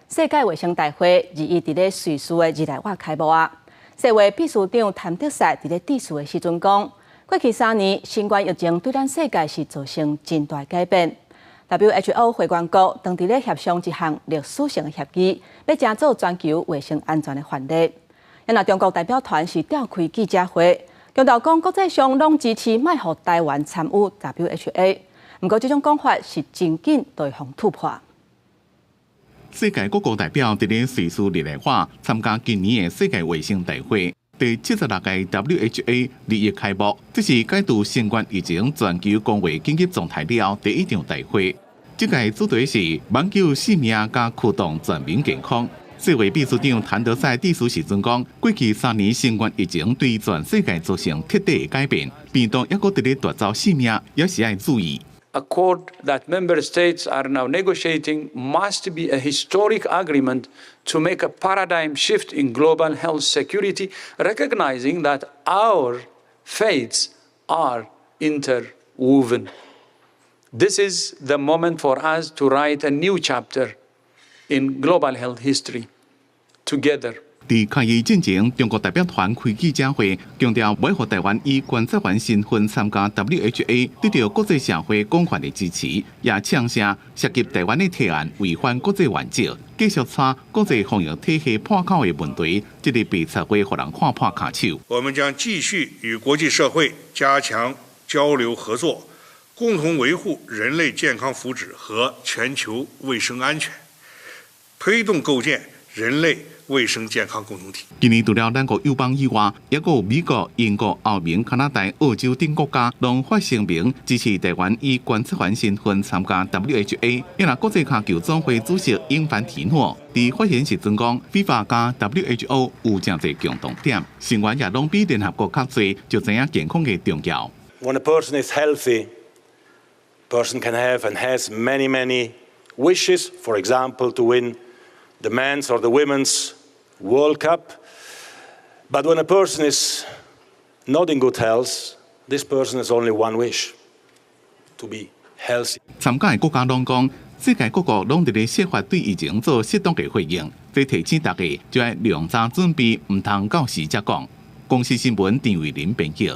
世界衛生大會21佇咧瑞士的日內瓦開幕啊！世衛秘書長譚德塞佇咧致辭的時陣講，過去3年新冠疫情對咱世界是造成真大改變。WHO 會員國當佇咧協商一項歷史性的協議，欲成做全球衛生安全的範例。啊若中國代表團是召開記者會，強調講國際上攏支持莫予台灣參與 WHA。毋過這種講法是真緊就會予突破。世界各國代表佇咧瑞士日內瓦參加今年的世界衛生大會，第76屆 WHA 21開幕，這是解除新冠疫情全球公衛緊急狀態了第一場大會。這屆主題是挽救性命佮驅動全民健康。世衛秘書長譚德塞致辭時陣講，過去三年新冠疫情對全世界造成徹底的改變，病毒猶閣佇咧奪走性命，也是愛注意。 Accord that member states are now negotiating must be a historic agreement to make a paradigm shift in global health security, recognizing that our fates are interwoven. This is the moment for us to write a new chapter in global health history together. 佇開議進前，中國代表團開記者會，強調欲予台灣以觀察員身份參加 WHA，得到國際社會廣泛的支持，也嗆聲涉及台灣的提案違反國際原則，繼續掣國際防疫體系破口的問題，這個白賊會予人看破跤手。我們將繼續與國際社會加強交流合作，共同維護人類健康福祉和全球衛生安全，推動構建人類衛生健康共同體。今年除了咱國友邦以外，猶閣有美國、英國、歐盟、加拿大、澳洲等國家，攏發聲明支持台灣以觀察員身份參加 WHA。啊若國際跤球總會主席英凡提諾佇發言時陣講，FIFA 佮 WHO 有誠濟共同點，成員也攏比聯合國較濟，就知影健康的重要。 When a person is healthy, person can have and has many, many wishes. For example, to win the men's or the women's World Cup. But when a person is not in good health, this person has only one wish: to be healthy. 參加的國家攏講，世界各國攏佇咧設法對疫情做適當的回應，這提醒大家就愛量早準備，毋通到時才講。公視新聞陳慧琳編譯。